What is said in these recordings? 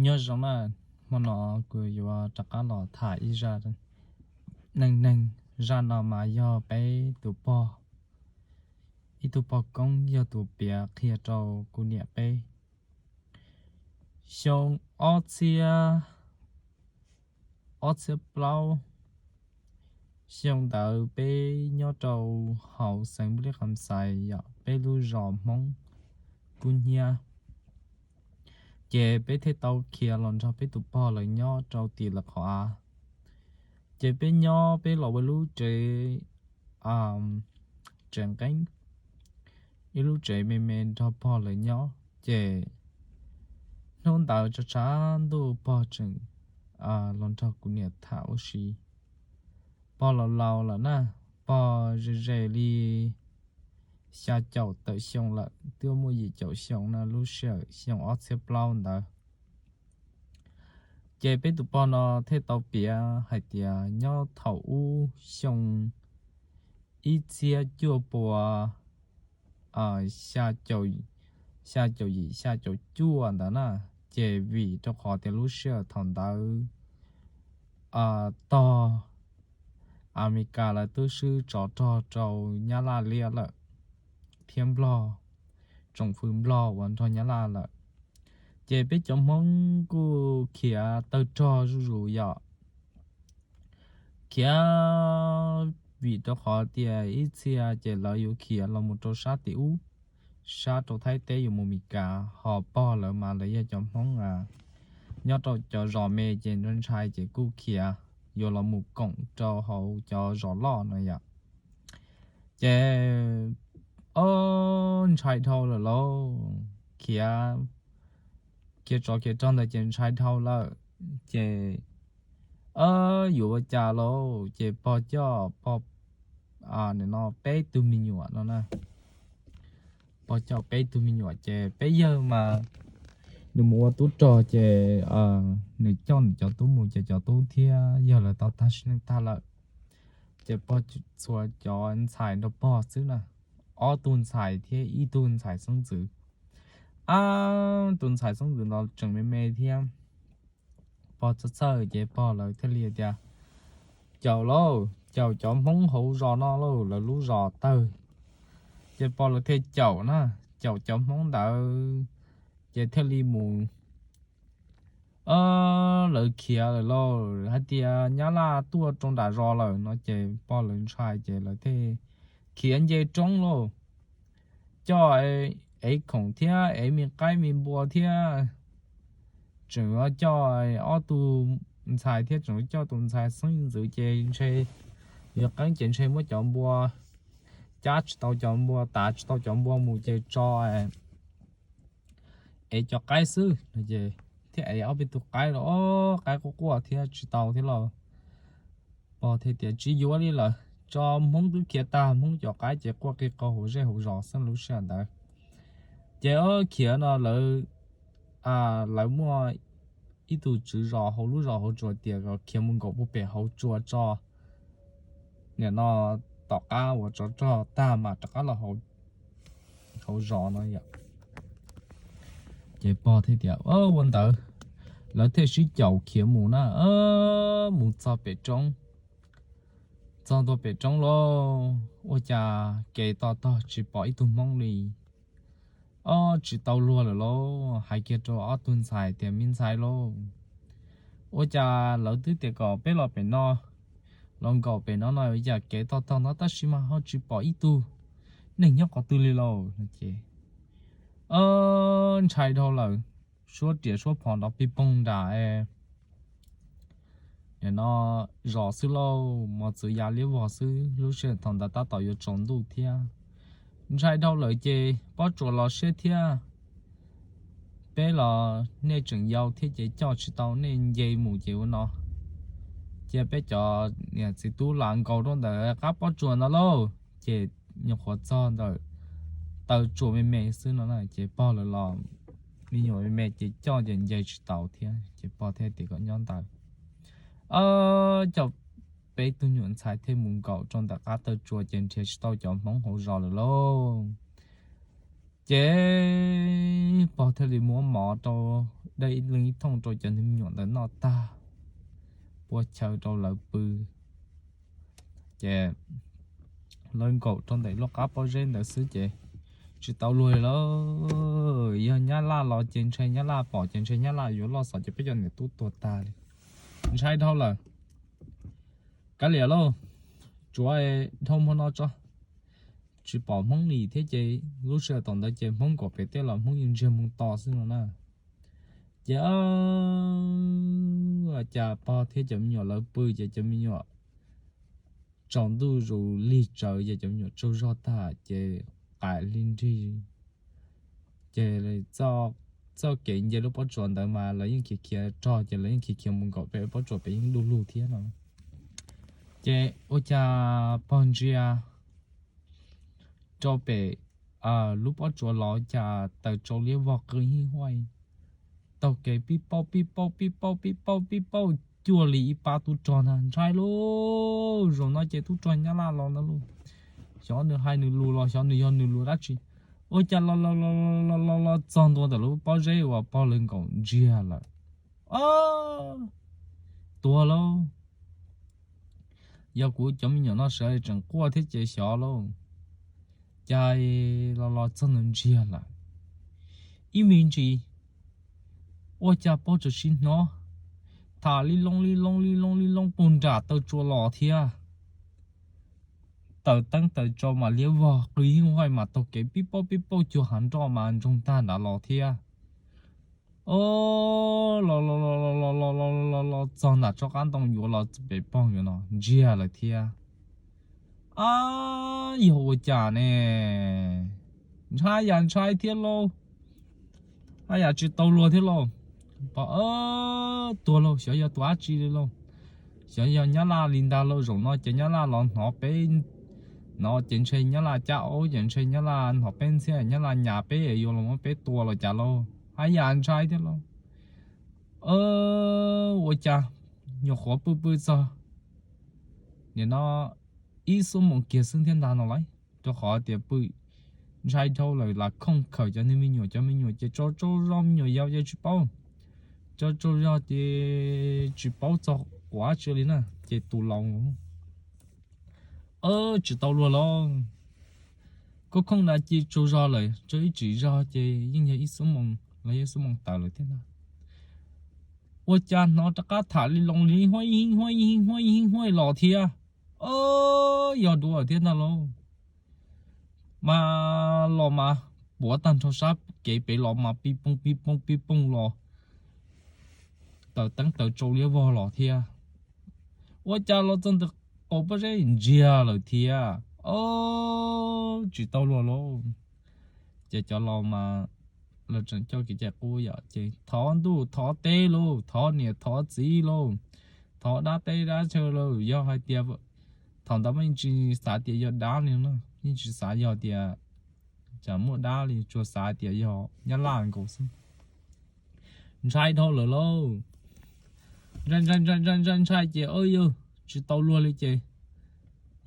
Nyob zoo na, hmo no kuv yuav rov qab los tham ib zaj neej neeg. Zaj no mas yog peb tus pog, ib tug pog koob yog tus piav qhia rau kuv niam peb. Xyoo ob txhiab, ob txhiab plaub, xyoo ntawd peb nyob rau hauv xeev Npub Lis Kham Xais yom, peb lub zos Hmoob Kub Hnyiab. Ces peb thiaj tau khiav los nrog peb tus pog lawv nyob rau tim lawv qhov av. Ces peb nyob peb los ua lub tsev, tsev nqeeb, ib lub tsev me me nrog pog lawv nyob. Ces hnub ntawd tshav tshav ntuj pog tseem los nrog kuv niam tham ua si. Pog laus laus lawm na, pog ze ze li xya caum tawm xyoo lawm, twb muaj yim caum xyoo na, lub sij hawm xyoo ob txhiab plaub ntawd. Ces peb tus pog no thiaj tau piav hais tias nyob thaum ub xyoo ib txhiab cuaj puas xya caum yim xya caum cuaj ntawd na, ces vim rau qhov tias lub sij hawm thaum ntawd tog Amelikas lawv twb swb tsov rog rau Nyab Laj liab lawm, thiab Nplog, tsoom fwv Nplog uas nrog Nyab Laj lawm. Ces peb cov Hmoob kuj khiav tawg rog zuj zus yom. Khiav vim rau qhov tias ib txhia ces lawv yuav khiav los mus rau sab tim ub, sab rau Thaib teb yuav mus Meskas, ho pog lawv mas lawv yog cov Hmoob nyob rau cov zos me ces ntshai ntshai ces kuj khiav yuav los mus koom rau hauv cov zos loj no yom. Ces ob ntshai dhau lawm lauj, khiav, khiav tsov khiav rog ntawd ces ntshai dhau lawm. Ces yuav ua cas lauj, ces pog coj pog no peb tug me nyuam no na, pog coj peb tug me nyuam ces peb yawg mas nws mus ua tub rog ces nws coj nws cov tub mus ces cov tub thiab yawg lawv tau tag sim neej tag lawm. Ces pog txhua cov ntxhais nrog pog xwb na, ob tug ntxhais thiab ib tug ntxhais xeeb ntxwv. Ab, tus ntxhais xeeb ntxwv no tseem me me thiab. Pog txhawj txhawj ces pog lawv thiaj li tias, caum lauj, caum cov Hmoob hauv zos no lauj, lawv lub zos tawg. Ces pog lawv thiaj caum na, caum cov Hmoob ntawd ces thiaj li mus, lawv khiav lawm lauj, hais tias Nyab Laj tuaj rau nram zos lawm no ces pog lawv ntshai ces lawv thiaj khiav nce roob lauj, coj ev khoom thiab ev me qaib me npua thiab. Tseem coj ob tug ntxhais thiab tseem coj tus ntxhais xeeb ntxwv ces ntshe yuav qeeb ces ntshe muab cov npua, cab tsis tau cov npua, tav tsis tau cov npua mus ces tso ev cov qaib xwb no ces thiaj ev ob peb tug qaib los, qaib quaj quaj thiab tsis tau thiab los. Pog thiaj tias tsis yuav li lawm, tso, Hmoob twb khiav tag, Hmoob cov qaib ces quaj qi qau hauv zej hauv zos xwb lub sij hawm ntawd. Ces ob khiav no lawv, lawv muaj ib tug tswv zos hauv lub zos hauv tsuas tias kom khiav mus nkaum puag pem hauv tsua tso, nim no tom qab uas tsov rog tag mas rov qab los hauv zos no yom. Ces pog thiaj tias ua ntawd, lawv thiaj sib caum khiav mus na, mus txog pem roob, txog ntua pem roob lauj, ua cas kev to tog tsis pom ib tug Hmoob li. Ob, tsis tau luag lawm lauj, hais kiag rau ob tug ntxhais tias me ntxhais lauj, ua cas lawv twb tias kom peb los pem no, los nkaum pem no no ua cas kev to tog no tab sis mas ho tsis pom ib tug neeg nyob qhov twg li lauj no ces ntshai dhau lawm, suab riam suab phom nrov pig poog nram no zos xwb lauj, mos txwv ya liab vog xwb, lub sij hawm thaum ntawd tab tom yuav tsaus ntuj thiab. Ntshai dhau lawm ces pob tsuas los siab thiab, peb los nej tseem yau thiab ces coj tsis tau nej nce mus ces ua no, cia peb cov niam txiv tub los nkaus rau ntawm qab pob tsuas no lauj. Ces nyuam qhuav txog ntawm taw tsua me me xwb no na ces pog lawv los, me nyuam me me ces coj ces nce tsis tau thiab ces pog thiaj tias kom nyob ntawd, coj peb tug nyuam ntxhais thiaj mus nkaum rau ntawm qab taw tsua ces nrhiav tsis tau cov Hmoob hauv zos lawm lauj. Ces pog thiaj li muab mov rau dej ib leeg ib thooj rau cov niag me nyuam ntawd noj tag, pua chaw rau lawv pw. Ces lawv nkaum rau ntawm lub qab pob zeb ntawd xwb ces tsis tau luag li lawm. Yog nyab laj los ces ntshai nyab laj pom ces ntshai nyab laj yuav loj xov ces peb cov niam tub tuag tag li. Ntshai dhau lawm. Kav liam lauj, tsuav dhau hmo no tso, tsis pom hmoob li thiab ces lub sij hawm tom ntawd ces hmoob nkaum pem teb los hmoob yeej ntsiag mus tos xwb no na. Ces cas pog thiab cov me nyuam lawv pw ces cov me nyuam tsaus ntuj zus lig tsawv ces cov me nyuam tsaug zog tag ces qaim li nrig. Ces txoj kev nce lub pob tsuas ntawd mas lawv yeej khiav khiav rog ces lawv yeej khiav khiav mus nkaum pem pob tsuas pem yeej du lug thiab no. Ces ua cas pog ntsia rau pem lub pob tsuas los cas taws tsau liab vog qw hib huaj, taug kev pib pauj pib pauj pib pauj pib pauj pib pauj cuag li ib pab tub rog ntag. Ntshai lauj, zaum no ces tub rog nyab laj los ntag lauj. Xyov nws hais nws lus los xyov nws yog nws lus dab tsi. Ua cas los los los los los txog ntua ntawm lub pob zeb uas pog lawv nkaum ntsiag lawm. Tuag lauj. Yog kuv cov me nyuam no sawv tseem quaj thiab ces xyov lauj. Cas los los txog ntua ntsiag lawm. Ib me ntsis ua cas pog txawm sim hnov tham li loo li loo li loo li loo puag nram taw tsua los thiab. Taws teeb taws tsau mas liab vog qw hib huaj mas taug kev pib pauj pib pauj cuag hav nroj mas ntsoog tag nrad los thiab. Los los los los los los los los txog nram tsob qab ntoo yuav los pem pog no ntsiag lawm thiab. Ab, yog ua cas ne? Ntshai yam ntshai thiab lauj. Ab, yam tsis tau luag thiab lauj. Pog, tuag lauj, xyov yog tus dab tsi li lauj. Xyov yog nyab laj li ntag lauj, zaum no ces nyab laj los hnov peb no ces ntshe nyab laj cab aub ces ntshe nyab laj hnov peb ntxhiab nyab laj nyas peb yuav los muab peb tua los cas lauj. Ab, yam ntshai thiab lauj. Ua cas nyuam qhuav pw pw txog nim no ib xuab moos kiag xwb thiab ntag no lauj, rau qhov tias pw ntshai dhau lawm lam khooj khawm cov niag me nyuam, cov me nyuam ces tsaug tsaug zog, me nyuam yaus ces tsis paub, tsaug tsaug zog ces tsis paub txog quav tsi li na, ces tus laus tsis tau luag lauj. Khooj khooj na ces tsaug zog lawm, tsaug ib tsam zog ces yeej yog ib xuab moos los yog ib xuab moos tawm lawm thiab ntag. Ua cas hnov rov qab tham li loo li huaj huaj huaj huaj los thiab. Yog dua thiab ntag lauj. Mas los mas puav tag nrho sab kev pem los mas pib pooj pib pooj pib pooj los, taws teeb taws tsau liab vog los thiab. Ua cas los txog ntawm qaum pob zeb ntsiag lawm thiab. Tsis tau luag lauj. Ces cov laus mas lawv tseem coj kev cai qub yom, ces thov ntuj thov teb lauj, thov niam thov txiv lauj, thov dab teb dab chaw lauj. Yog hais tias thaum ntawd mas yeej tsis xav tias yog dab li no, yeej tsis xav yog tias tsam muaj dab li, tsuas xav tias yog nyab laj nkaus xwb. Ntshai dhau lawm lauj. Ntshai ntshai ntshai ntshai ntshai ntshai ces yog tsis tau luag li ces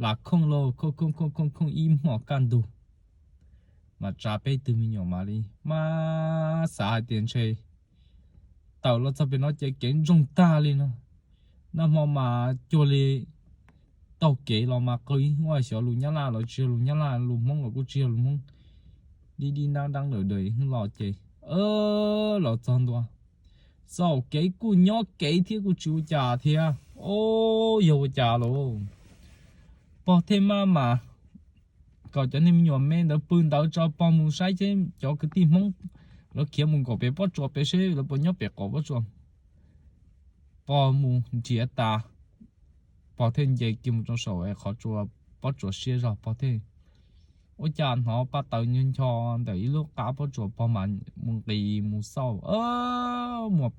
lam khooj lauj, khooj khooj khooj khooj khooj ib hmos kaj ntug mas tsa peb tug me nyuam mam li mas xav hais tias ntshe tawm los txog pem no ces kev ntsoog tag li no. Nag hmo mas cuag li taug kev los mas qw ib huaj xyov lus nyab laj los tsis yog lus nyab laj, lus hmoob los kuj tsis yog lus hmoob, dib dib nab dab lawm daws ib hwb los ces los txog ntua xaum kev kuj nyob kev thiab kuj tsis ua cas thiab. Yog ua cas lauj? Pog thiaj maj mam kom cov niag me nyuam me ntawd pw ntawd tso, pog mus saib seb cov kwv tij hmoob lawv khiav mus nkaum pem pob tsuas pem seb lawv puas nyob pem qaum pob tsuas. Pog mus nrhiav tas, pog thiaj nce kiag mus rau saum es qhov tsua, pob tsuas siab zog, pog thiaj ua cas hnov paj taws ncho ncho ntawm ib lub qab pob tsuas, pog mas mus nqis mus xauj, muaj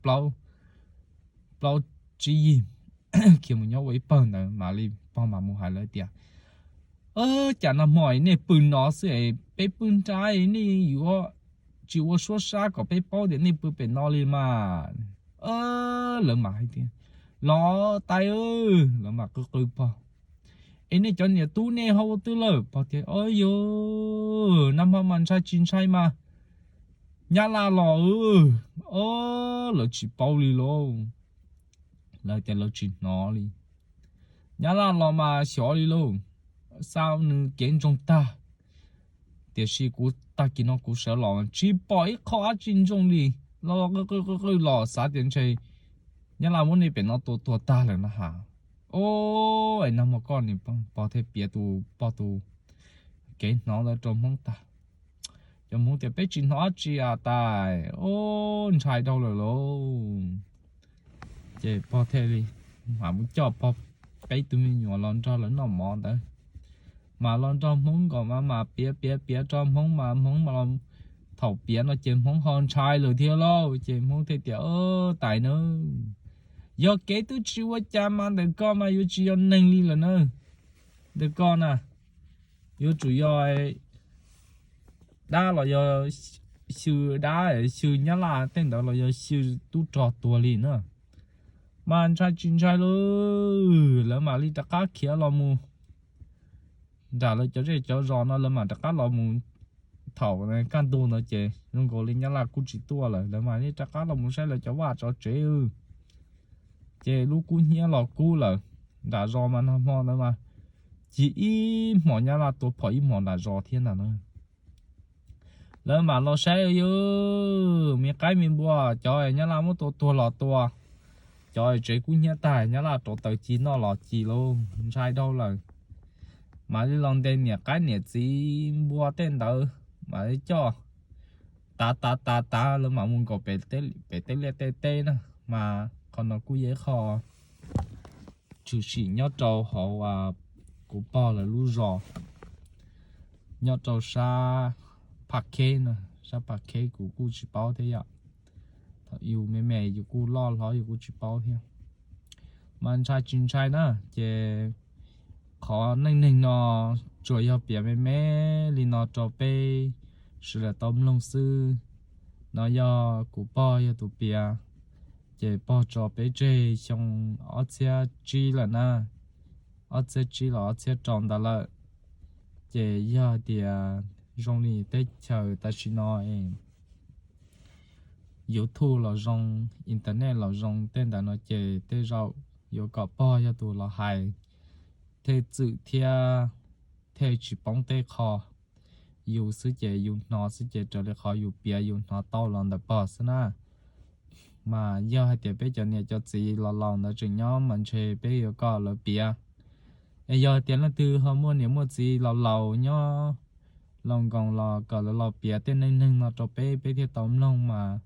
plaub tsib yig khiav mus nyob ua ib pawg ntawd mam li pog mam mus hais lawv tias, Cas nag hmo nej pw no xwb es peb pw nrab, nej yuav tsis ua suab sab kom peb paub tias nej pw pem no li mas? Lawv mam hais tias, Los tais, lawv mam qw qw pog, Es nej cov niam tub nej ho ua twg lawm? Pog tias, Yog, nag hmo mas ntshai tsis ntshai mas Nyab Laj los, o, lawv tsis paub li lauj. Lawv tias lawv tsis hnov li. Nyab Laj los mas xyov li lauj, xa nws kev ntsoog tag. Tiam sis kuv tag kis no kuv sawv los tsis pom ib qho dab tsi ntsoog li, los qw qw qw los xav tias ntshe Nyab Laj muab nej pem no tua tuag tag lawm no ha. O, es nag hmo koj niam pog thiaj piav tus pog tus kev hnov ntawd rau Hmoob tag. Cov Hmoob tias peb tsis hnov dab tsi a tais, o, ntshai dhau lawm lauj. Ces pog thiaj li mam mus coj pog peb tug me nyuam los nrog lawv noj mov ntawd. Mas los nrog Hmoob nkaum mas mas piav piav piav rau Hmoob mas Hmoob mas, thaum piav no ces Hmoob ho ntshai lawm thiab lauj. Ces Hmoob thiaj tias, tais na, yog kev twb tsis ua cas mas ntawm ko mas yuav tsis yog neeg li lawm na. Ntawm ko na yuav tsum yog dab los yog xyw dab, xyw Nyab Laj tej ntawd los yog xyw tub rog tuag li na. Mas ntshai tsis ntshai lauj, lawv mam li rov qab khiav los mus nram lawv cov zej cov zos no, lawv mam rov qab los mus. Thaum kaj ntug ntawd ces zoo nkaus li Nyab Laj kuj tsis tuaj lawm, lawv mam li rov qab los mus saib lawv cov vaj cov tsev. Ces lub kub hnyiab los kub lawm. Nram zos mas nag hmo ntawd mas cig ib hmos Nyab Laj tua phom ib hmos nram zos thiab ntag na. Lawv mam los saib yog me qaib me npua, cov Nyab Laj muab tua tuag los tua, cov tsev kub hnyiab tag, Nyab Laj rauv taws ci noj los ci lauj, ntshai dhau lawm. Mam li los ntes niam qaib niam txiv npua tej ntawd, mam li coj tav tav tav tav lawv mam mus nkaum pem tej liaj tej teb na. Mas qhov no kuj yog ib qho tshwm sim nyob rau hauv kuv pog lawv lub zos, nyob rau sab Phaj Kheb na. Sab Phaj Kheb kuv kuj tsis paub thiab yom. Thaum yus me me yus kuj loj hlob yus kuj tsis paub thiab. Mas ntshai tsis ntshai na, ces qhov neej neeg no tsuas yog piav me me li no rau peb sawv daws tau mloog xwb. No yog kuv pog yog tus piav, ces pog tso peb tseg xyoo ob txhiab tsib lawm na, ob txhiab tsib los ob txhiab rau ntawd lawm. Ces yog hais tias zoo li teb chaws tam sim no es YouTube los zoo, internet los zoo tej ntawd no ces tej zaum yuav kom pog yog tus los hais, thej txwm thiab thej tsis poob tej qho. Yus xwb ces yus hnov xwb ces raws li qhov yus piav yus hnov tau los ntawm pog xwb na. Mas yog hais tias peb cov niam cov txiv los laus ntawd tseem nyob mas ntshe peb yuav kom lawv piav. Es yog hais tias leej twg ho muaj niam muaj txiv laus laus nyob, laus nkoos los kom lawv los piav tej neej neeg no rau peb, peb thiaj tau mloog mas.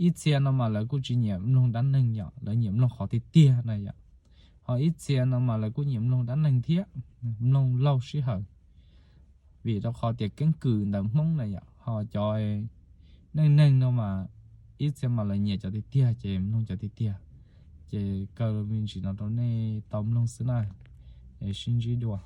Ib txhia no mas lawv kuj tsis nyiam mloog dab neeg yom, lawv nyiam mloog qhov tiag tiag na yom. Ho ib txhia no mas lawv kuj nyiam mloog dab neeg thiab, mloog laug sij hawm, vim rau qhov tias keeb kwm ntawm Hmoob na yom. Ho cov neej neeg no mas ib txhia mas lawv nyiam cov tiag tiag ces mloog cov tiag tiag. Ces kaw me ntsis no rau nej tau mloog xwb na, es sib ntsib dua.